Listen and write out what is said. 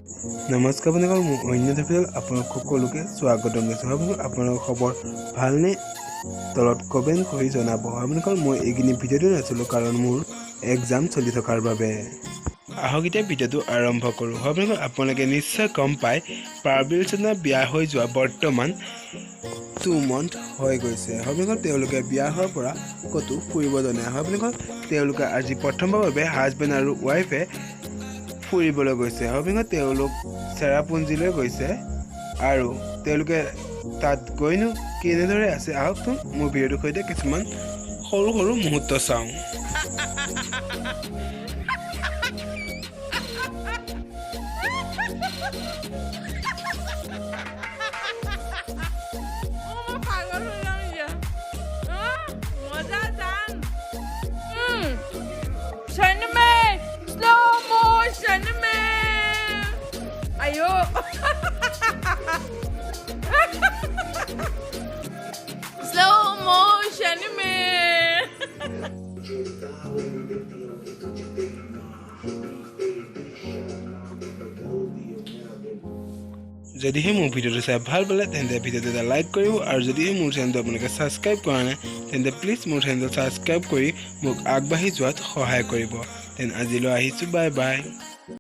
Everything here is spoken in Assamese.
নমস্কাৰ বন্ধুসকল, মোৰ অন্য এটা ভিডিঅ'ত আপোনালোক সকলোকে স্বাগতম জনাইছোঁ। হয় বন্ধুসকল, আপোনালোকৰ খবৰ ভালনে? তলত কমেণ্ট কৰি জনাব। হয় বন্ধুসকল, মই এইখিনি ভিডিঅ'টো নাছিলোঁ কাৰণ মোৰ এক্সাম চলি থকাৰ বাবে। আহক এতিয়া ভিডিঅ'টো আৰম্ভ কৰোঁ। হয় বন্ধুসকল, আপোনালোকে নিশ্চয় গম পায় পাৰ্বিল চন্দা বিয়া হৈ যোৱা বৰ্তমান 2 মন্থ হৈ গৈছে। হয় বন্ধুসকল, তেওঁলোকে বিয়া হোৱাৰ পৰা ক'তো ফুৰিব যোৱা নাই। হয় বন্ধুসকল, তেওঁলোকে আজি প্ৰথমবাৰৰ বাবে হাজবেণ্ড আৰু ৱাইফে ফুৰিবলৈ গৈছে। হয় বন্ধুসকল, তেওঁলোক চেৰাপুঞ্জীলৈ গৈছে আৰু তেওঁলোকে তাত গৈনো কেনেদৰে আছে আহকচোন মোৰ ভিডিঅ'টোৰ সৈতে কিছুমান সৰু সৰু মুহূৰ্ত চাওঁ। যদিহে মোৰ ভিডিঅ'টো চাই ভাল পালে তেন্তে ভিডিঅ'টো এটা লাইক কৰিব আৰু যদিহে মোৰ চেনেলটো আপোনালোকে ছাবস্ক্ৰাইব কৰা নাই তেন্তে প্লিজ মোৰ চেনেলটো ছাবস্ক্ৰাইব কৰি মোক আগবাঢ়ি যোৱাত সহায় কৰিব। তেন আজিলৈ আহিছোঁ, বাই বাই।